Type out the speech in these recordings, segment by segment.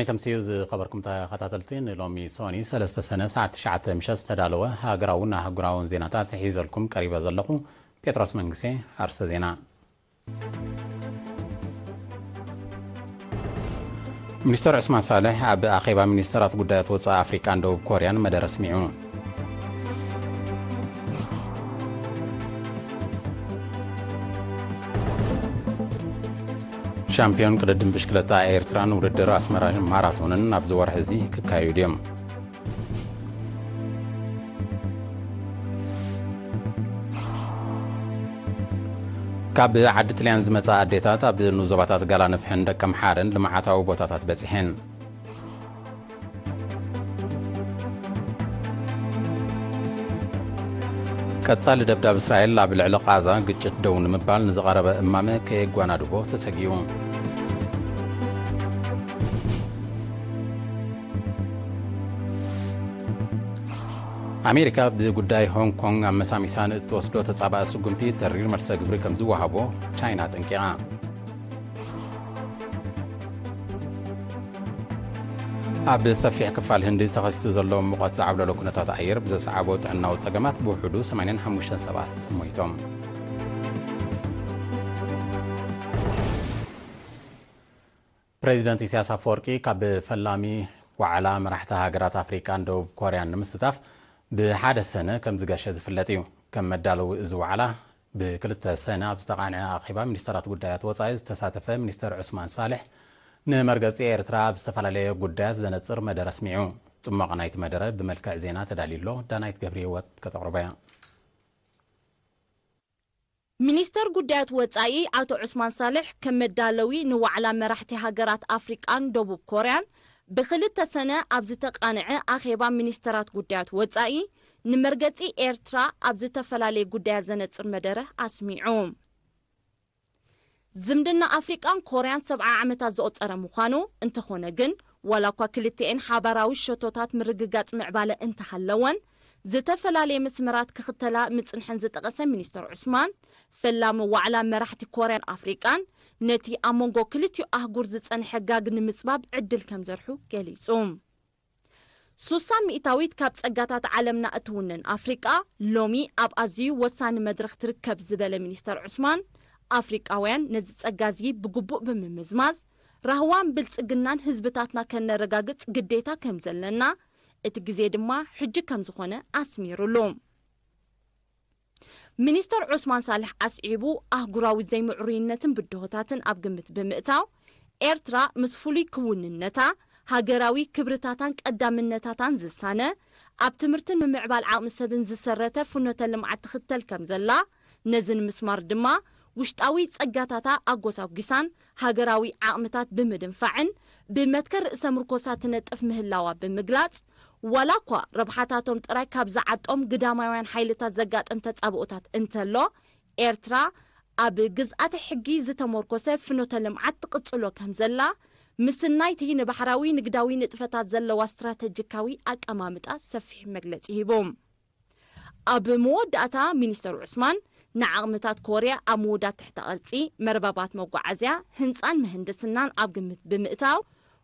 ተምስዩ ዝኸበርኩም ተኸታተልቲ፣ ንሎሚ ሶኒ ሰለስተ ሰነ ሰዓት ትሽዓተ ምሸት ዝተዳለወ ሃገራውን ኣህጉራውን ዜናታት ሒዘልኩም ቀሪበ ዘለኹ ጴጥሮስ መንግሴ። ኣርስተ ዜና። ሚኒስተር ዑስማን ሳልሕ ኣብ ኣኼባ ሚኒስተራት ጉዳያት ወጻኢ ኣፍሪቃን ደቡብ ኮርያን መደረ ኣስሚዑ። ሻምፒዮን ቅድድም ብሽክለታ ኤርትራን ውድድር ኣስመራ ማራቶንን ኣብዚ ወርሒ እዚ ክካየዱ እዮም። ካብ ዓዲ ጥልያን ዝመጻ ኣዴታት ኣብ ንዞባታት ጋላንፍሕን ደቀምሓረን ልምዓታዊ ቦታታት በጺሐን። ቀጻሊ ደብዳብ እስራኤል ኣብ ልዕሊ ቃዛ ግጭት ደው ንምባል ንዝቐረበ እማመ ከየጓናድቦ ተሰጊኡ። ኣሜሪካ ብጉዳይ ሆንግ ኮንግ ኣመሳሚሳ ንእትወስዶ ተጻባእ ስጉምቲ ተሪር መልሰ ግብሪ ከም ዝወሃቦ ቻይና ኣጠንቂቓ። ኣብ ሰፊሕ ክፋል ህንዲ ተኸሲቱ ዘሎ ሙቐት ዝዓብለሎ ኩነታት ኣየር ብዘስዓቦ ጥዕናዊ ጸገማት ብውሕዱ ሰማንያን ሓሙሽተን ሰባት ሞይቶም። ፕሬዚደንት ኢሳያስ ኣፈወርቂ ካብ ፈላሚ ዋዕላ መራሕቲ ሃገራት ኣፍሪቃን ደቡብ ኮርያን ንምስታፍ ብሓደ ሰነ ከም ዝገሸ ዝፍለጥ እዩ። ከም መዳለዊ እዚ ዋዕላ ብክልተ ሰነ ኣብ ዝተቓንዐ ኣኼባ ሚኒስተራት ጉዳያት ወጻኢ ዝተሳተፈ ሚኒስተር ዑስማን ሳልሕ፣ ንመርገጺ ኤርትራ ኣብ ዝተፈላለየ ጉዳያት ዘነጽር መደረ ኣስሚዑ። ጽሟቕ ናይቲ መደረ ብመልክዕ ዜና ተዳልዩ ኣሎ። ዳናይት ገብረ ህይወት ከተቕርቦ እያ። ሚኒስተር ጉዳያት ወጻኢ ኣቶ ዑስማን ሳልሕ ከም መዳለዊ ንዋዕላ መራሕቲ ሃገራት ኣፍሪቃን ደቡብ ኮርያን ብክልተ ሰነ ኣብ ዝተቓንዐ ኣኼባ ሚኒስተራት ጉዳያት ወጻኢ ንመርገጺ ኤርትራ ኣብ ዝተፈላለየ ጉዳያት ዘነጽር መደረ ኣስሚዑ። ዝምድና ኣፍሪቃን ኮርያን ሰብዓ ዓመታት ዘቑጸረ ምዃኑ፣ እንተኾነ ግን ዋላ እኳ ክልቲኤን ሓባራዊ ሸቶታት ምርግጋጽ ምዕባለ እንተሃለወን፣ ዝተፈላለየ መስመራት ክኽተላ ምጽንሐን ዝጠቐሰ ሚኒስተር ዑስማን፣ ፈላሚ ዋዕላ መራሕቲ ኮርያን ኣፍሪቃን ነቲ ኣብ መንጎ ክልቲኡ ኣህጉር ዝጸንሐ ጋግ ንምጽባብ ዕድል ከም ዘርሑ ገሊጹ። ሱሳ ሚእታዊት ካብ ጸጋታት ዓለምና እትውንን ኣፍሪቃ ሎሚ ኣብ ኣዝዩ ወሳኒ መድረኽ ትርከብ ዝበለ ሚኒስተር ዑስማን፣ ኣፍሪቃውያን ነዚ ጸጋ እዚ ብግቡእ ብምምዝማዝ ራህዋን ብልጽግናን ህዝብታትና ከነረጋግጽ ግዴታ ከም ዘለና፣ እቲ ግዜ ድማ ሕጂ ከም ዝኾነ ኣስሚሩሉ። ሚኒስተር ዑስማን ሳልሕ ኣስዒቡ፣ ኣህጉራዊ ዘይምዕሩይነትን ብድሆታትን ኣብ ግምት ብምእታው፣ ኤርትራ ምስ ፍሉይ ክውንነታ፣ ሃገራዊ ክብርታታን ቀዳምነታታን ዝሳነ፣ ኣብ ትምህርትን ምምዕባል ዓቕሚ ሰብን ዝሰረተ ፍኖተ ልምዓት ትኽተል ከም ዘላ፣ ነዚ ንምስማር ድማ ውሽጣዊ ጸጋታታ ኣጎሳጒሳን ሃገራዊ ዓቕምታት ብምድንፋዕን ብመትከል ርእሰ ምርኮሳ ትነጥፍ ምህላዋ ብምግላጽ፣ ዋላ እኳ ረብሓታቶም ጥራይ ካብ ዝዓጦም ግዳማውያን ሓይልታት ዘጋጥም ተጻብኦታት እንተሎ፣ ኤርትራ ኣብ ግዝኣተ ሕጊ ዝተመርኮሰ ፍኖተ ልምዓት ትቕጽሎ ከም ዘላ፣ ምስናይቲ ንባሕራዊ ንግዳዊ ንጥፈታት ዘለዋ ስትራተጂካዊ ኣቀማምጣ ሰፊሕ መግለጺ ሂቡ። ኣብ መወዳእታ ሚኒስተር ዑስማን ንዓቕምታት ኮርያ ኣብ ምውዳድ ትሕተ ቅርጺ፣ መርበባት መጓዓዝያ፣ ህንጻን ምህንድስናን ኣብ ግምት ብምእታው፣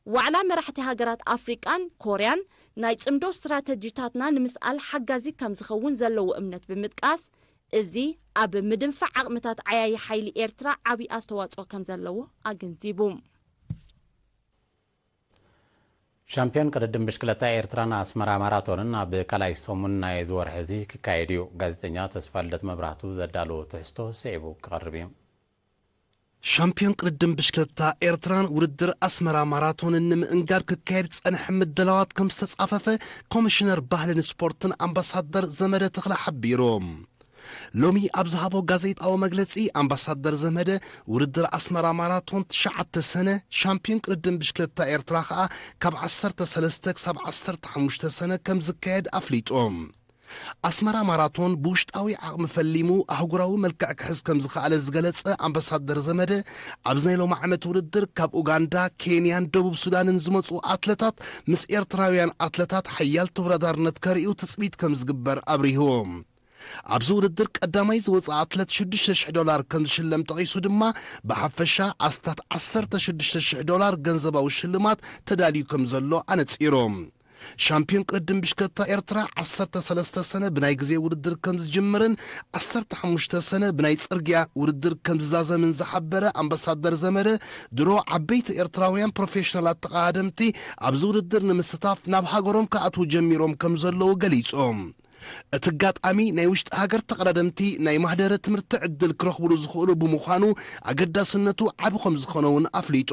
ዋዕላ መራሕቲ ሃገራት ኣፍሪቃን ኮርያን ናይ ጽምዶ ስትራተጂታትና ንምስኣል ሓጋዚ ከም ዝኸውን ዘለዎ እምነት ብምጥቃስ፣ እዚ ኣብ ምድንፋዕ ዓቕምታት ዓያዪ ሓይሊ ኤርትራ ዓቢ ኣስተዋጽኦ ከም ዘለዎ ኣገንዚቡ። ሻምፒዮን ቅድድም ብሽክለታ ኤርትራን ኣስመራ ማራቶንን ኣብ ካልኣይ ሰሙን ናይዚ ወርሒ እዚ ክካየድ እዩ። ጋዜጠኛ ተስፋ ልደት መብራህቱ ዘዳለዎ ትሕዝቶ ስዒቡ ክቐርብ እዩ። ሻምፒዮን ቅድድም ብሽክለታ ኤርትራን ውድድር ኣስመራ ማራቶንን ንምእንጋድ ክካየድ ዝጸንሐ ምድላዋት ከም ዝተጻፈፈ ኮሚሽነር ባህልን ስፖርትን ኣምባሳደር ዘመደ ተኽለ ሓቢሩ። ሎሚ ኣብ ዝሃቦ ጋዜጣዊ መግለጺ ኣምባሳደር ዘመደ፣ ውድድር ኣስመራ ማራቶን ትሽዓተ ሰነ፣ ሻምፒዮን ቅድድም ብሽክለታ ኤርትራ ከኣ ካብ ዓሰርተ ሰለስተ ክሳብ ዓሰርተ ሓሙሽተ ሰነ ከም ዝካየድ ኣፍሊጡ። ኣስመራ ማራቶን ብውሽጣዊ ዓቕሚ ፈሊሙ ኣህጉራዊ መልክዕ ክሕዝ ከም ዝኸኣለ ዝገለጸ ኣምባሳደር ዘመደ፣ ኣብዚ ናይ ሎሚ ዓመት ውድድር ካብ ኡጋንዳ፣ ኬንያን ደቡብ ሱዳንን ዝመጹ ኣትለታት ምስ ኤርትራውያን ኣትለታት ሓያል ተወዳዳርነት ከርእዩ ትጽቢት ከም ዝግበር ኣብሪሁ። ኣብዚ ውድድር ቀዳማይ ዝወፅኣ ኣትለት ሽዱሽተ ሽሕ ዶላር ከም ዝሽለም ጠቒሱ ድማ፣ ብሓፈሻ ኣስታት ዓሰርተ ሽዱሽተ ሽሕ ዶላር ገንዘባዊ ሽልማት ተዳልዩ ከም ዘሎ ኣነፂሩ። ሻምፒዮን ቅድድም ብሽክለታ ኤርትራ ዓሰርተ ሰለስተ ሰነ ብናይ ግዜ ውድድር ከም ዝጅምርን ዓሰርተ ሓሙሽተ ሰነ ብናይ ጽርግያ ውድድር ከም ዝዛዘምን ዝሓበረ ኣምባሳደር ዘመደ፣ ድሮ ዓበይቲ ኤርትራውያን ፕሮፌሽናላት ተቓደምቲ ኣብዚ ውድድር ንምስታፍ ናብ ሃገሮም ክኣትዉ ጀሚሮም ከም ዘለዉ ገሊጹ። እቲ ኣጋጣሚ ናይ ውሽጢ ሃገር ተቐዳደምቲ ናይ ማህደረ ትምህርቲ ዕድል ክረኽብሉ ዝኽእሉ ብምዃኑ ኣገዳስነቱ ዓቢ ከም ዝኾነ እውን ኣፍሊጡ።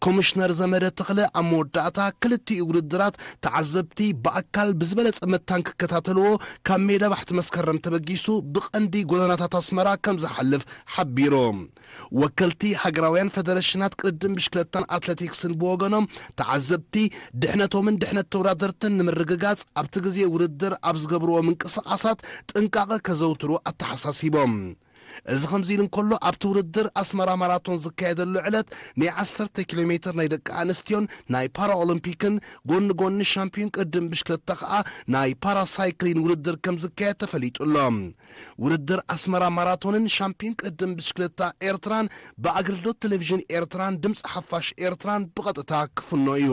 ኮሚሽነር ዘመደ ተኽለ ኣብ መወዳእታ ክልቲኡ ውድድራት ተዓዘብቲ ብኣካል ብዝበለጸ መታን ክከታተልዎ ካብ ሜዳ ባሕቲ መስከረም ተበጊሱ ብቐንዲ ጎደናታት ኣስመራ ከም ዝሓልፍ ሓቢሩ። ወከልቲ ሃገራውያን ፈደረሽናት ቅድድም ብሽክለታን ኣትሌቲክስን ብወገኖም፣ ተዓዘብቲ ድሕነቶምን ድሕነት ተወዳደርትን ንምርግጋጽ ኣብቲ ግዜ ውድድር ኣብ ዝገብርዎ ምንቅስቓሳት ጥንቃቐ ከዘውትሩ ኣተሓሳሲቦም። እዚ ከምዚ ኢሉ እንከሎ፣ ኣብቲ ውድድር ኣስመራ ማራቶን ዝካየደሉ ዕለት ናይ ዓሰርተ ኪሎ ሜትር ናይ ደቂ ኣንስትዮን ናይ ፓራኦሎምፒክን፣ ጎኒ ጎኒ ሻምፒዮን ቅድድም ብሽክለታ ከኣ ናይ ፓራሳይክሊን ውድድር ከም ዝካየድ ተፈሊጡ ኣሎ። ውድድር ኣስመራ ማራቶንን ሻምፒዮን ቅድድም ብሽክለታ ኤርትራን ብኣገልግሎት ቴሌቪዥን ኤርትራን ድምፂ ሓፋሽ ኤርትራን ብቐጥታ ክፍኖ እዩ።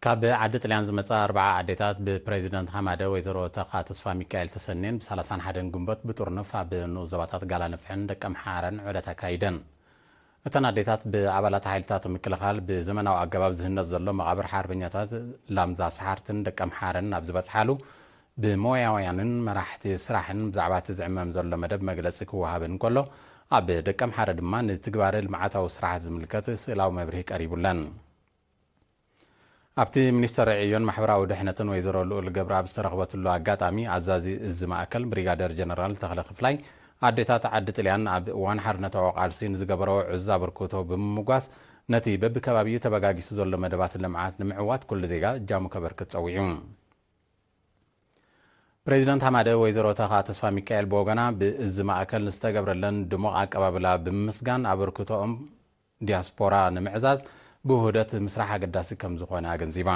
ካብ ዓዲ ጥልያን ዝመጻ ኣርባዓ ኣዴታት ብፕሬዚደንት ሃማደ ወይዘሮ ተኻ ተስፋ ሚካኤል ተሰንየን ብ ሰላሳን ሓደን ግንቦት ብጥርኑፍ ኣብ ንኡስ ዞባታት ጋላ ንፍሕን ደቀምሓረን ዑደት ኣካይደን። እተን ኣዴታት ብኣባላት ሓይልታት ምክልኻል ብዘመናዊ ኣገባብ ዝህነጽ ዘሎ መቓብር ሓርበኛታት ላምዛ ሰሓርትን ደቀምሓረን ኣብ ዝበጽሓሉ፣ ብሞያውያንን መራሕቲ ስራሕን ብዛዕባ እቲ ዝዕመም ዘሎ መደብ መግለጺ ክወሃበን እንከሎ፣ ኣብ ደቀምሓረ ድማ ንትግባረ ልምዓታዊ ስራሓት ዝምልከት ስእላዊ መብርሂ ቀሪቡለን። ኣብቲ ሚኒስተር ዕዮን ማሕበራዊ ድሕነትን ወይዘሮ ልኡል ገብረኣብ ዝተረኽበትሉ ኣጋጣሚ፣ ኣዛዚ እዚ ማእከል ብሪጋደር ጀነራል ተኽለ ክፍላይ፣ ኣዴታት ዓዲ ጥልያን ኣብ እዋን ሓርነታዊ ቃልሲ ንዝገበረኦ ዕዙዝ ኣበርክቶ ብምምጓስ፣ ነቲ በብከባቢኡ ተበጋጊሱ ዘሎ መደባት ልምዓት ንምዕዋት ኩሉ ዜጋ እጃሙ ከበርክት ጸዊዑ። ፕሬዚደንት ሃማደ ወይዘሮ ተኻ ተስፋ ሚካኤል ብወገና፣ ብእዚ ማእከል ንዝተገብረለን ድሙቕ ኣቀባብላ ብምምስጋን፣ ኣበርክቶኦም ዲያስፖራ ንምዕዛዝ ብውህደት ምስራሕ ኣገዳሲ ከም ዝኾነ ኣገንዚባ።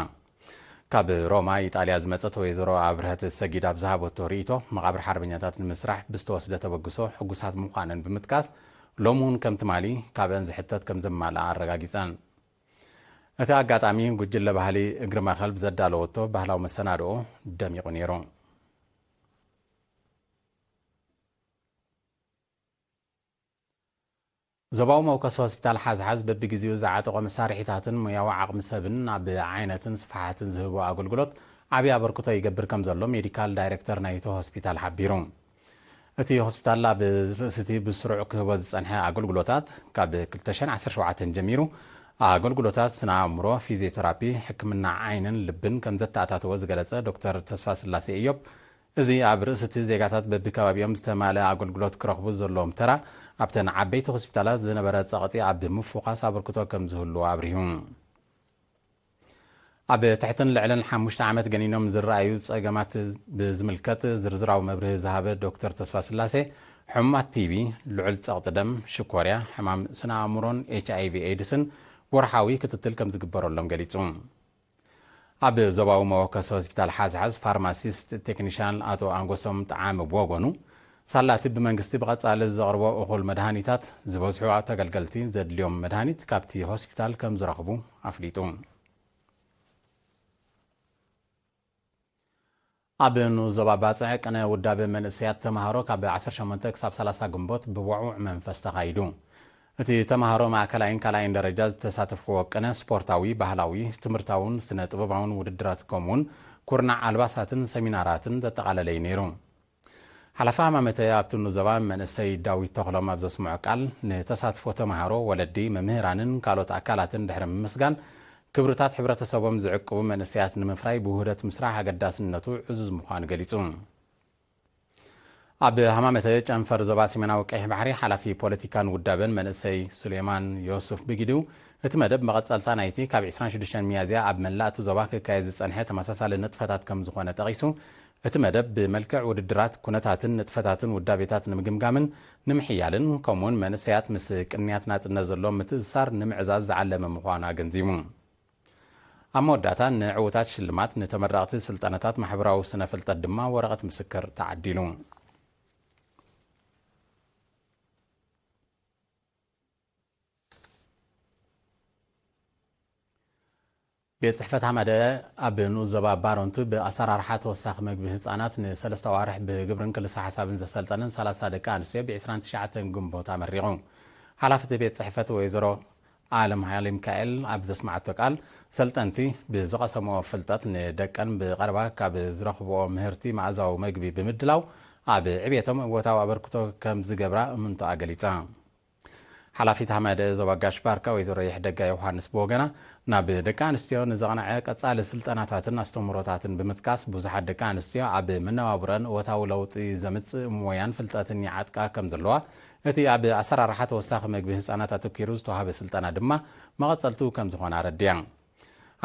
ካብ ሮማ ኢጣልያ ዝመጸት ወይዘሮ ኣብርሀት ሰጊድ ኣብ ዝሃበቶ ርእይቶ፣ መቓብር ሓርበኛታት ንምስራሕ ብዝተወስደ ተበግሶ ሕጉሳት ምዃነን ብምጥቃስ፣ ሎሚ እውን ከም ትማሊ ካብአን ዝሕተት ከም ዘማልኣ ኣረጋጊጸን። እቲ ኣጋጣሚ፣ ጉጅለ ባህሊ እግሪ ማእከል ብዘዳለወቶ ባህላዊ መሰናድኦ ደሚቑ ነይሩ። ዞባዊ መወከሲ ሆስፒታል ሓዝሓዝ በብግዜኡ ዝዓጠቖ መሳርሒታትን ሞያዊ ዓቕሚ ሰብን ኣብ ዓይነትን ስፍሓትን ዝህቦ ኣገልግሎት ዓብዪ ኣበርክቶ ይገብር ከም ዘሎ ሜዲካል ዳይሬክተር ናይቲ ሆስፒታል ሓቢሩ። እቲ ሆስፒታል ኣብ ርእሲ እቲ ብስሩዕ ክህቦ ዝጸንሐ ኣገልግሎታት፣ ካብ ክልተ ሽሕን ዓሰርተ ሸውዓተን ጀሚሩ ኣገልግሎታት ስነ ኣእምሮ፣ ፊዚዮቴራፒ፣ ሕክምና ዓይንን ልብን ከም ዘተኣታተወ ዝገለጸ ዶክተር ተስፋስላሴ እዮብ፣ እዚ ኣብ ርእሲ እቲ ዜጋታት በብከባቢኦም ዝተማልአ ኣገልግሎት ክረኽቡ ዘለዎም ተራ ኣብተን ዓበይቲ ሆስፒታላት ዝነበረ ጸቕጢ ኣብ ምፍዃስ ኣበርክቶ ከም ዝህልዎ ኣብሪሁ። ኣብ ትሕትን ልዕልን ሓሙሽተ ዓመት ገኒኖም ዝረኣዩ ጸገማት ብዝምልከት ዝርዝራዊ መብርሂ ዝሃበ ዶክተር ተስፋስላሴ፣ ሕሙማት ቲቢ፣ ልዑል ጸቕጢ ደም፣ ሽኮርያ፣ ሕማም ስነ ኣእምሮን ኤች ኣይ ቪ ኤድስን ወርሓዊ ክትትል ከም ዝግበረሎም ገሊጹ። ኣብ ዞባዊ መወከሲ ሆስፒታል ሓዝሓዝ ፋርማሲስት ቴክኒሻን ኣቶ ኣንጎሶም ጠዓመ ብወገኑ፣ ሳላቲ ብመንግስቲ ብቐጻሊ ዘቕርቦ እኹል መድሃኒታት፣ ዝበዝሑ ተገልገልቲ ዘድልዮም መድሃኒት ካብቲ ሆስፒታል ከም ዝረኽቡ ኣፍሊጡ። ኣብ ንኡስ ዞባ ባጽዕ ቅነ ውዳበ መንእሰያት ተምሃሮ ካብ ዓሰርተ ሸሞንተ ክሳብ ሰላሳ ግንቦት ብወዕውዕ መንፈስ ተኻይዱ። እቲ ተምሃሮ ማእከላይን ካልኣይን ደረጃ ዝተሳተፍዎ ቅነ ስፖርታዊ፣ ባህላዊ፣ ትምህርታውን ስነ ጥበባውን ውድድራት ከምኡውን ኩርናዕ ኣልባሳትን ሰሚናራትን ዘጠቓለለ እዩ ነይሩ። ሓላፊ ሃማመተ ኣብቲ ንኡስ ዞባ መንእሰይ ዳዊት ተኽሎም ኣብ ዘስምዖ ቃል፣ ንተሳትፎ ተምሃሮ፣ ወለዲ፣ መምህራንን ካልኦት ኣካላትን ድሕሪ ምምስጋን፣ ክብርታት ሕብረተሰቦም ዝዕቅቡ መንእሰያት ንምፍራይ ብውህደት ምስራሕ ኣገዳስነቱ ዕዙዝ ምዃኑ ገሊጹ። ኣብ ሃማመተ ጨንፈር ዞባ ሰሜናዊ ቀይሕ ባሕሪ ሓላፊ ፖለቲካን ውዳበን መንእሰይ ሱሌማን ዮሱፍ ብጊዲው፣ እቲ መደብ መቐጸልታ ናይቲ ካብ ዕስራን ሽዱሽተን ሚያዝያ ኣብ መላእ እቲ ዞባ ክካየድ ዝጸንሐ ተመሳሳሊ ንጥፈታት ከም ዝኾነ ጠቒሱ፣ እቲ መደብ ብመልክዕ ውድድራት፣ ኩነታትን ንጥፈታትን ውዳቤታት ንምግምጋምን ንምሕያልን፣ ከምኡውን መንእሰያት ምስ ቅንያት ናጽነት ዘለዎም ምትእስሳር ንምዕዛዝ ዝዓለመ ምዃኑ ኣገንዚቡ። ኣብ መወዳእታ ንዕዉታት ሽልማት፣ ንተመረቕቲ ስልጠናታት ማሕበራዊ ስነ ፍልጠት ድማ ወረቐት ምስክር ተዓዲሉ። ቤት ጽሕፈት ሃማደ ኣብ ንኡስ ዞባ ባሮንቱ ብኣሰራርሓ ተወሳኺ መግቢ ህጻናት ንሰለስተ ኣዋርሕ ብግብርን ክልሰ ሓሳብን ዘሰልጠነን ሰላሳ ደቂ ኣንስትዮ ብ ዕስራን ትሽዓተን ግንቦት ኣመሪቑ። ሓላፊ እቲ ቤት ጽሕፈት ወይዘሮ ኣለም ሃይለ ሚካኤል ኣብ ዘስማዓቶ ቃል፣ ሰልጠንቲ ብዝቐሰምኦ ፍልጠት ንደቀን ብቐረባ ካብ ዝረኽብኦ ምህርቲ መኣዛዊ መግቢ ብምድላው ኣብ ዕብየቶም እወታዊ ኣበርክቶ ከም ዝገብራ እምንቶኣ ገሊጻ። ሓላፊት ሃማደ ዞባ ጋሽ ባርካ ወይዘሮ ይሕደጋ ዮሃንስ ብወገና፣ ናብ ደቂ ኣንስትዮ ንዘቕነዐ ቀጻሊ ስልጠናታትን ኣስተምህሮታትን ብምጥቃስ፣ ብዙሓት ደቂ ኣንስትዮ ኣብ መነባብሮኣን እወታዊ ለውጢ ዘምጽእ ሞያን ፍልጠትን ይዓጥቃ ከም ዘለዋ፣ እቲ ኣብ ኣሰራርሓ ተወሳኺ መግቢ ህጻናት ኣተኲሩ ዝተዋህበ ስልጠና ድማ መቐጸልቱ ከም ዝኾነ ኣረዲያ።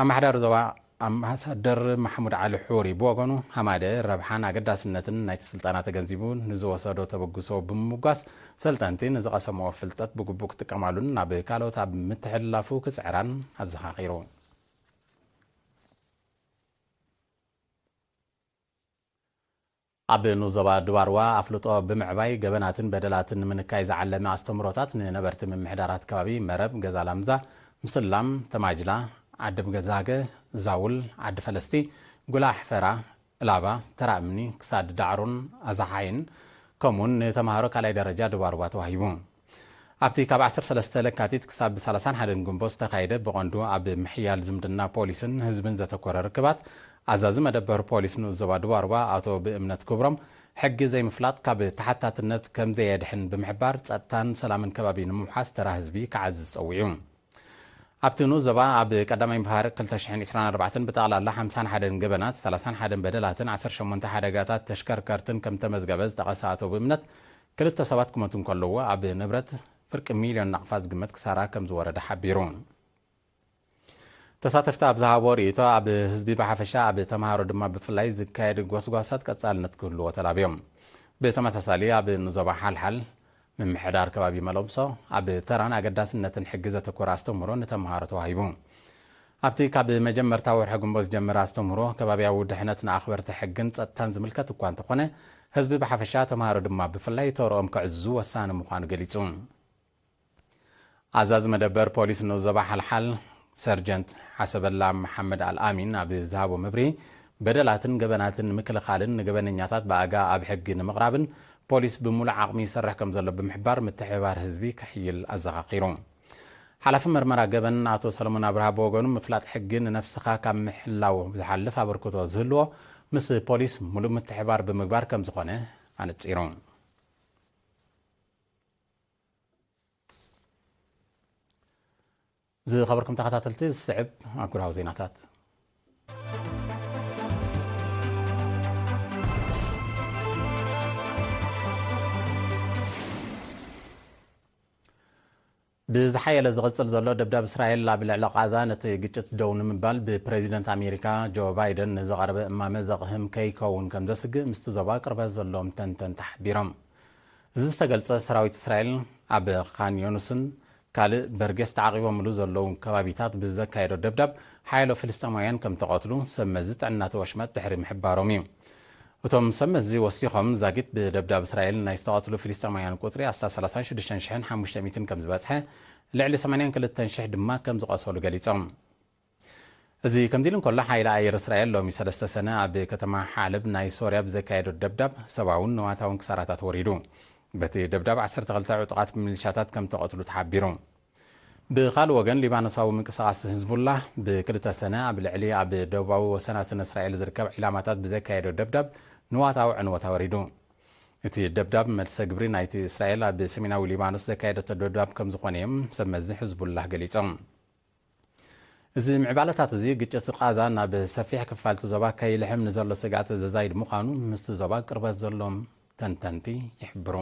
ኣመሓዳሪ ዞባ ኣምባሳደር ማሕሙድ ዓሊ ሑሪ ብወገኑ፣ ሃማደ ረብሓን ኣገዳስነትን ናይቲ ስልጠና ተገንዚቡ ንዝወሰዶ ተበግሶ ብምምጓስ፣ ሰልጠንቲ ንዝቐሰምዎ ፍልጠት ብግቡእ ክጥቀማሉን ናብ ካልኦት ኣብ ምትሕልላፉ ክጽዕራን ኣዘኻኺሩ። ኣብ ንኡስ ዞባ ድባርዋ ኣፍልጦ ብምዕባይ ገበናትን በደላትን ንምንካይ ዝዓለመ ኣስተምህሮታት ንነበርቲ ምምሕዳራት ከባቢ መረብ፣ ገዛ ላምዛ፣ ምስላም፣ ተማጅላ፣ ዓዲ ገዛገ፣ ዛውል፣ ዓዲ ፈለስቲ፣ ጉላ ኣሕፈራ፣ እላባ፣ ተራ እምኒ፣ ክሳድ ዳዕሮን ኣዛሓይን፣ ከምኡውን ንተምሃሮ ካልኣይ ደረጃ ድባርዋ ተዋሂቡ። ኣብቲ ካብ ዓሰርተ ሰለስተ ለካቲት ክሳብ ሰላሳን ሓደን ግንቦት ዝተኻየደ ብቐንዱ ኣብ ምሕያል ዝምድና ፖሊስን ህዝብን ዘተኮረ ርክባት፣ ኣዛዚ መደበር ፖሊስ ንኡስ ዞባ ድባርዋ ኣቶ ብእምነት ክብሮም፣ ሕጊ ዘይምፍላጥ ካብ ተሓታትነት ከም ዘየድሕን ብምሕባር፣ ጸጥታን ሰላምን ከባቢ ንምውሓስ ተራ ህዝቢ ክዓዝዝ ጸዊዑ። ኣብቲ ንኡስ ዞባ ኣብ ቀዳማይ ምፍሃር ክልተ ሽሕን ዕስራን ኣርባዕተን ብጠቕላላ ሓምሳን ሓደን ገበናት፣ ሰላሳን ሓደን በደላትን ዓሰርተ ሸሞንተ ሓደጋታት ተሽከርከርትን ከም ተመዝገበ ዝጠቐሰ ኣቶ ብእምነት፣ ክልተ ሰባት ክሞቱ እንከለዉ፣ ኣብ ንብረት ፍርቂ ሚልዮን ናቕፋ ዝግመት ክሳራ ከም ዝወረደ ሓቢሩ። ተሳተፍቲ ኣብ ዝሃቦ ርእይቶ፣ ኣብ ህዝቢ ብሓፈሻ፣ ኣብ ተምሃሮ ድማ ብፍላይ ዝካየድ ጎስጓሳት ቀጻልነት ክህልዎ ተላብዮም። ብተመሳሳሊ፣ ኣብ ንዞባ ሓልሓል ምምሕዳር ከባቢ መለምሶ፣ ኣብ ተራን ኣገዳስነትን ሕጊ ዘተኮረ ኣስተምህሮ ንተምሃሮ ተዋሂቡ። ኣብቲ ካብ መጀመርታ ወርሒ ግንቦት ዝጀመረ ኣስተምህሮ፣ ከባብያዊ ድሕነት ንኣኽበርቲ ሕግን ጸጥታን ዝምልከት እኳ እንተኾነ፣ ህዝቢ ብሓፈሻ፣ ተምሃሮ ድማ ብፍላይ ተርኦም ከዕዝዙ ወሳኒ ምዃኑ ገሊጹ። ኣዛዚ መደበር ፖሊስ ንኡስ ዞባ ሓልሓል ሰርጀንት ሓሰበላ መሓመድ ኣልኣሚን ኣብ ዝሃቦ መብርሂ፣ በደላትን ገበናትን ንምክልኻልን ንገበነኛታት ብኣጋ ኣብ ሕጊ ንምቕራብን ፖሊስ ብምሉእ ዓቕሚ ይሰርሕ ከም ዘሎ ብምሕባር፣ ምትሕብባር ህዝቢ ከሕይል ኣዘኻኺሩ። ሓላፊ መርመራ ገበን ኣቶ ሰለሞን ኣብርሃ ብወገኑ፣ ምፍላጥ ሕጊ ንነፍስኻ ካብ ምሕላው ዝሓልፍ ኣበርክቶ ዝህልዎ፣ ምስ ፖሊስ ምሉእ ምትሕብባር ብምግባር ከም ዝኾነ ኣነጺሩ። ዝኸበርኩም ተኸታተልቲ፣ ዝስዕብ ኣህጉራዊ ዜናታት። ብዝሓየለ ዝቕጽል ዘሎ ደብዳብ እስራኤል ኣብ ልዕሊ ቓዛ፣ ነቲ ግጭት ደው ንምባል ብፕሬዚደንት ኣሜሪካ ጆ ባይደን ንዝቐረበ እማመ ዘቕህም ከይከውን ከም ዘስግእ ምስቲ ዞባ ቅርበት ዘለዎም ተንተንቲ ሓቢሮም። እዚ ዝተገልጸ፣ ሰራዊት እስራኤል ኣብ ካን ዮኑስን ካልእ በርጌስ ተዓቒቦምሉ ዘለዉ ከባቢታት ብዘካየዶ ደብዳብ፣ ሓያሎ ፍልስጤማውያን ከም ተቐትሉ ሰብ መዚ ጥዕና እቲ ወሽመጥ ድሕሪ ምሕባሮም እዩ። እቶም ሰብ መዚ ወሲኾም፣ ዛጊት ብደብዳብ እስራኤል ናይ ዝተቐትሉ ፍልስጤማውያን ቁጽሪ ኣስታት ሰላሳን ሽዱሽተን ሽሕን ሓሙሽተ ሚእትን ከም ዝበጽሐ፣ ልዕሊ ሰማንያን ክልተን ሽሕ ድማ ከም ዝቖሰሉ ገሊጾም። እዚ ከምዚ ኢሉ እንከሎ፣ ሓይሊ ኣየር እስራኤል ሎሚ ሰለስተ ሰነ ኣብ ከተማ ሓለብ ናይ ሶርያ ብዘካየዶ ደብዳብ ሰብኣውን ንዋታውን ክሳራታት ወሪዱ። በቲ ደብዳብ ዓሰርተ ክልተ ዕጡቓት ሚሊሻታት ከም ተቐትሉ ተሓቢሩ። ብኻልእ ወገን፣ ሊባኖሳዊ ምንቅስቓስ ህዝቡላህ ብክልተ ሰነ ኣብ ልዕሊ ኣብ ደቡባዊ ወሰናስን እስራኤል ዝርከብ ዒላማታት ብዘካየዶ ደብዳብ ንዋታዊ ዕንወት ኣወሪዱ። እቲ ደብዳብ መልሰ ግብሪ ናይቲ እስራኤል ኣብ ሰሜናዊ ሊባኖስ ዘካየደቶ ደብዳብ ከም ዝኾነ እዮም ሰብ መዚ ህዝቡላህ ገሊጾም። እዚ ምዕባለታት እዚ፣ ግጭት ቓዛ ናብ ሰፊሕ ክፋል እቲ ዞባ ከይልሕም ንዘሎ ስግኣት ዘዛይድ ምዃኑ ምስቲ ዞባ ቅርበት ዘሎም ተንተንቲ ይሕብሩ።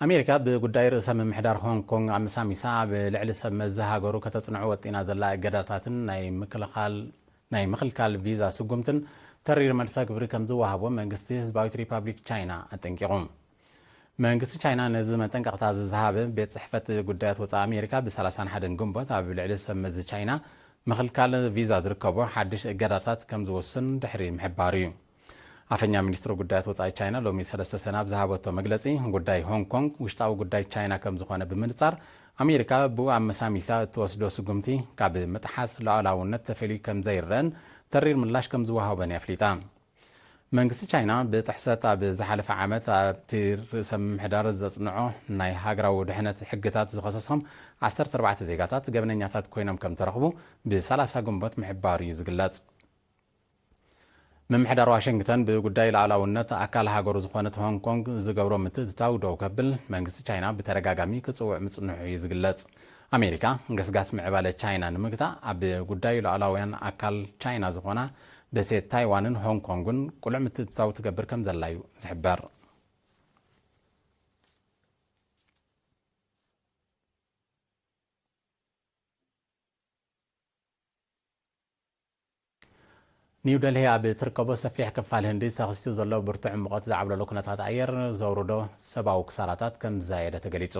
ኣሜሪካ ብጉዳይ ርእሰ ምምሕዳር ሆንግ ኮንግ ኣመሳሚሳ፣ ኣብ ልዕሊ ሰብ መዚ ሃገሩ ከተጽንዖ ወጢና ዘላ እገዳታትን ናይ ምክልኻል፣ ናይ ምክልካል ቪዛ ስጉምትን ተሪር መልሰ ግብሪ ከም ዝወሃቦ መንግስቲ ህዝባዊት ሪፓብሊክ ቻይና ኣጠንቂቑ። መንግስቲ ቻይና ነዚ መጠንቀቕታ ዝዝሃበ ቤት ጽሕፈት ጉዳያት ወጻኢ ኣሜሪካ ብ31 ግንቦት ኣብ ልዕሊ ሰብ መዚ ቻይና ምኽልካል ቪዛ ዝርከቦ ሓድሽ እገዳታት ከም ዝወስን ድሕሪ ምሕባሩ እዩ። ኣፈኛ ሚኒስትሪ ጉዳያት ወጻኢ ቻይና ሎሚ ሰለስተ ሰነ ኣብ ዝሃበቶ መግለጺ፣ ጉዳይ ሆንግ ኮንግ ውሽጣዊ ጉዳይ ቻይና ከም ዝኾነ ብምንጻር፣ ኣሜሪካ ብኡ ኣመሳሚሳ እትወስዶ ስጉምቲ ካብ ምጥሓስ ሉዓላውነት ተፈልዩ ከም ዘይረን ተሪር ምላሽ ከም ዝወሃበን ኣፍሊጣ። መንግስቲ ቻይና ብጥሕሰት ኣብ ዝሓለፈ ዓመት ኣብቲ ርእሰ ምምሕዳር ዘጽንዖ ናይ ሃገራዊ ድሕነት ሕግታት ዝኸሰሶም ዓሰርተ ኣርባዕተ ዜጋታት ገበነኛታት ኮይኖም ከም ተረኽቡ ብ30 ግንቦት ምሕባሩ እዩ ዝግለጽ። ምምሕዳር ዋሽንግተን ብጉዳይ ሉዓላውነት ኣካል ሃገሩ ዝኾነት ሆንግ ኮንግ ዝገብሮ ምትእትታው ደው ከብል መንግስቲ ቻይና ብተደጋጋሚ ክጽውዕ ምጽንሑ እዩ ዝግለጽ። ኣሜሪካ ገስጋስ ምዕባለ ቻይና ንምግታእ ኣብ ጉዳይ ሉዓላውያን ኣካል ቻይና ዝኾና ደሴት ታይዋንን ሆንግ ኮንግን ቅሉዕ ምትእትታው ትገብር ከም ዘላ እዩ ዝሕበር። ኒው ደልሂ ኣብ ትርከቦ ሰፊሕ ክፋል ህንዲ ተኸሲቱ ዘሎ ብርቱዕ ሙቐት ዝዓብለሎ ኩነታት ኣየር ዘውርዶ ሰብኣዊ ክሳራታት ከም ዝዛየደ ተገሊጹ።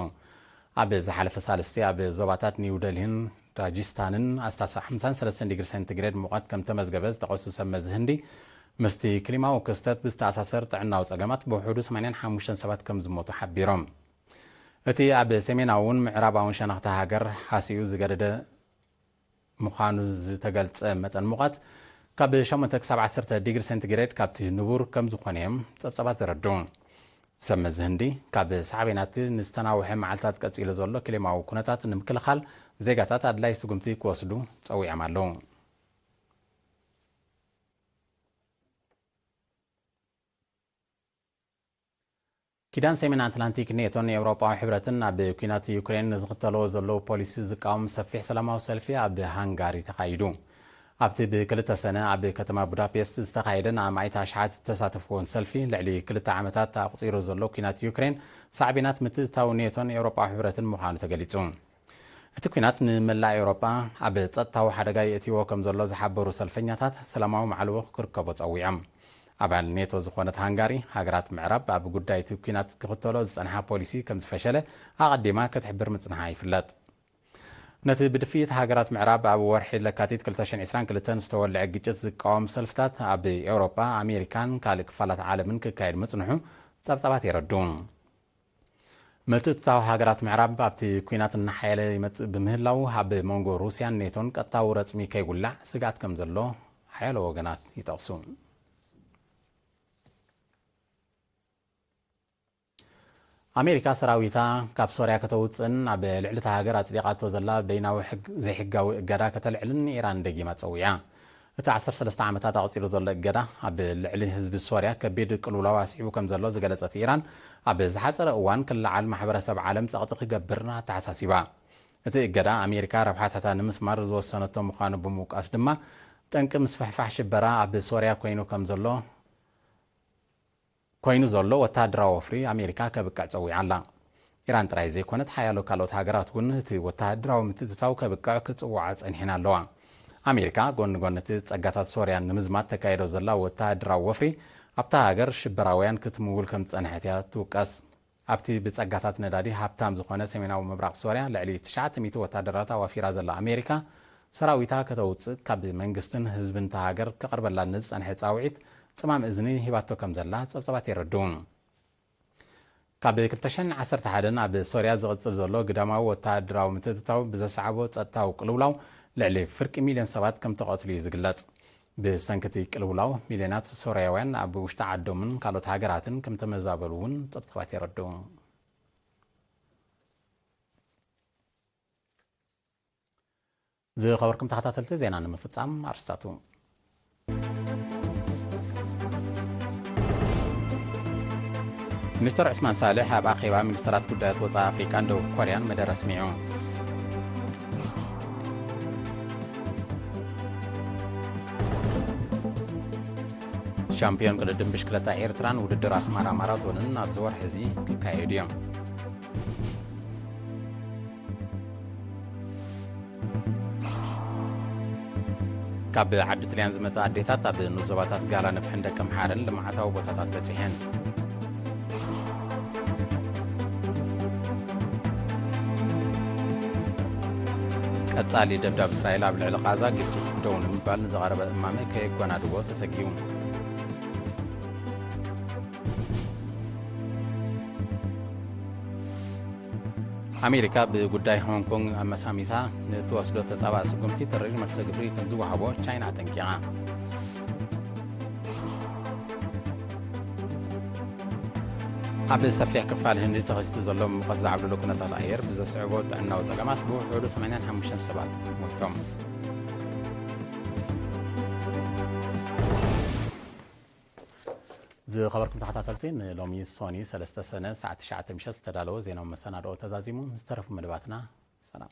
ኣብ ዝሓለፈ ሳልስቲ ኣብ ዞባታት ኒው ደልሂን ራጅስታንን ኣስታት ሓምሳን ሰለስተን ዲግሪ ሴንቲግሬድ ሙቐት ከም ተመዝገበ ዝጠቐሱ ሰብ መዚ ህንዲ፣ ምስቲ ክሊማዊ ክስተት ብዝተኣሳሰር ጥዕናዊ ጸገማት ብውሑዱ ሰማንያን ሓሙሽተን ሰባት ከም ዝሞቱ ሓቢሮም። እቲ ኣብ ሰሜናውን ምዕራባውን ሸነኽቲ ሃገር ሃሲኡ ዝገደደ ምዃኑ ዝተገልጸ መጠን ሙቐት ካብ ሸሞንተ ክሳብ ዓሰርተ ዲግሪ ሴንቲግሬድ ካብቲ ንቡር ከም ዝኾነ እዮም ጸብጻባት ዘረድኡ። ሰብ መዚ ህንዲ፣ ካብ ሳዕቤናት ንዝተናውሐ መዓልታት ቀጺሉ ዘሎ ክሊማዊ ኩነታት ንምክልኻል ዜጋታት ኣድላይ ስጉምቲ ክወስዱ ጸዊዖም ኣለዉ። ኪዳን ሰሜን ኣትላንቲክ ኔቶን ኤውሮጳዊ ሕብረትን ኣብ ኲናት ዩክሬን ንዝኽተልዎ ዘለዉ ፖሊሲ ዝቃወም ሰፊሕ ሰላማዊ ሰልፊ ኣብ ሃንጋሪ ተኻይዱ። ኣብቲ ብክልተ ሰነ ኣብ ከተማ ቡዳፔስት ዝተኻየደን ኣማኢት ኣሽሓት ዝተሳተፍዎን ሰልፊ፣ ልዕሊ ክልተ ዓመታት ኣቑጺሩ ዘሎ ኲናት ዩክሬን ሳዕቤናት ምትእትታው ኔቶን ኤውሮጳዊ ሕብረትን ምዃኑ ተገሊጹ። እቲ ኲናት ንመላእ ኤውሮጳ ኣብ ጸጥታዊ ሓደጋ የእትይዎ ከም ዘሎ ዝሓበሩ ሰልፈኛታት፣ ሰላማዊ ማዕልቦ ክርከቦ ጸዊዖም። ኣባል ኔቶ ዝኾነት ሃንጋሪ፣ ሃገራት ምዕራብ ኣብ ጉዳይ እቲ ኲናት ክኽተሎ ዝጸንሓ ፖሊሲ ከም ዝፈሸለ ኣቐዲማ ክትሕብር ምጽንሓ ይፍለጥ። ነቲ ብድፍኢት ሃገራት ምዕራብ ኣብ ወርሒ ለካቲት ክልተ ሽሕን ዕስራን ክልተን ዝተወልዐ ግጭት ዝቃወም ሰልፍታት ኣብ ኤውሮጳ፣ ኣሜሪካን ካልእ ክፋላት ዓለምን ክካየድ ምጽንሑ ጸብጻባት የረድኡ። ምትእትታው ሃገራት ምዕራብ ኣብቲ ኲናት እናሓየለ ይመጽእ ብምህላው፣ ኣብ መንጎ ሩስያን ኔቶን ቀጥታዊ ረጽሚ ከይጉላዕ ስግኣት ከም ዘሎ ሓያሎ ወገናት ይጠቕሱ። ኣሜሪካ ሰራዊታ ካብ ሶርያ ከተውጽእን ኣብ ልዕሊ እታ ሃገር ኣጽዲቓቶ ዘላ በይናዊ ሕግ-፣ ዘይሕጋዊ እገዳ ከተልዕልን ኢራን ደጊማ ጸዊዓ። እቲ ዓሰርተ ሰለስተ ዓመታት ኣቑጺሩ ዘሎ እገዳ ኣብ ልዕሊ ህዝቢ ሶርያ ከቢድ ቅልውላው ኣስዒቡ ከም ዘሎ ዝገለጸት ኢራን፣ ኣብ ዝሓጸረ እዋን ክለዓል ማሕበረሰብ ዓለም ጸቕጢ ክገብር ኣተሓሳሲባ። እቲ እገዳ ኣሜሪካ ረብሓታታ ንምስማር ዝወሰነቶ ምዃኑ ብምውቃስ ድማ፣ ጠንቂ ምስፍሕፋሕ ሽበራ ኣብ ሶርያ ኮይኑ ከም ዘሎ፣ ኮይኑ ዘሎ ወተሃደራዊ ወፍሪ ኣሜሪካ ከብቅዕ ጸዊዓ ኣላ። ኢራን ጥራይ ዘይኮነት፣ ሓያሎ ካልኦት ሃገራት እውን እቲ ወተሃደራዊ ምትእትታው ከብቅዕ ክጽውዓ ጸኒሐን ኣለዋ። ኣሜሪካ፣ ጎኒ ጎኒ እቲ ጸጋታት ሶርያ ንምዝማት ተካይዶ ዘላ ወተሃደራዊ ወፍሪ፣ ኣብታ ሃገር ሽበራውያን ክትምውል ከም ዝጸንሐት እያ ትውቀስ። ኣብቲ ብጸጋታት ነዳዲ ሃብታም ዝኾነ ሰሜናዊ ምብራቕ ሶርያ፣ ልዕሊ ትሽዓተ ሚእቲ ወተሃደራት ኣዋፊራ ዘላ ኣሜሪካ፣ ሰራዊታ ከተውጽእ ካብ መንግስትን ህዝብን እታ ሃገር ክቐርበላ ንዝጸንሐ ጻውዒት ጽማም እዝኒ ሂባቶ ከም ዘላ ጸብጻባት የረድኡ። ካብ ክልተ ሽሕን ዓሰርተ ሓደን ኣብ ሶርያ ዝቕጽል ዘሎ ግዳማዊ ወተሃደራዊ ምትእትታው ብዘስዓቦ ጸጥታዊ ቅልውላው፣ ልዕሊ ፍርቂ ሚልዮን ሰባት ከም ተቐትሉ እዩ ዝግለጽ። ብሰንኪ እቲ ቅልውላው፣ ሚልዮናት ሶርያውያን ኣብ ውሽጢ ዓዶምን ካልኦት ሃገራትን ከም ተመዛበሉ እውን ጸብጻባት የረድኡ። ዝኸበርኩም ተኸታተልቲ፣ ዜና ንምፍጻም ኣርስታቱ። ሚኒስተር ዑስማን ሳልሕ ኣብ ኣኼባ ሚኒስተራት ጉዳያት ወጻኢ ኣፍሪቃን ደቡብ ኮርያን መደረ ኣስሚዑ። ሻምፒዮን ቅድድም ብሽክለታ ኤርትራን ውድድር ኣስመራ ማራቶንን ኣብዚ ወርሒ እዚ ክካየዱ እዮም። ካብ ዓዲ ጥልያን ዝመጻ ኣዴታት ኣብ ንዞባታት ጋላነብ፣ ሕንደቀ ምሓረን ልምዓታዊ ቦታታት በጺሐን። ቀጻሊ ደብዳብ እስራኤል ኣብ ልዕሊ ቓዛ ግጭት ደው ንምባል ንዝቐረበ እማመ ከየጓናድዎ ተሰጊኡ። ኣሜሪካ ብጉዳይ ሆንግ ኮንግ ኣመሳሚሳ ንትወስዶ ተጻባእ ስጉምቲ ተሪር መልሰ ግብሪ ከም ዝወሃቦ ቻይና ኣጠንቂቓ። ኣብ ሰፊሕ ክፋል ህንዲ ተኸሲቱ ዘሎ ሙቐት ዝዓብለሎ ኩነታት ኣየር ብዘስዕቦ ጥዕናዊ ጸገማት ብውሑዱ ሰማንያን ሓሙሽተን ሰባት ሞይቶም። ዝኸበርኩም ተኸታተልቲ፣ ንሎሚ ሶኒ ሰለስተ ሰነ ሰዓት ትሽዓተ ምሸት ዝተዳለወ ዜናዊ መሰናድኦ ተዛዚሙ። ዝተረፉ መደባትና ሰላም።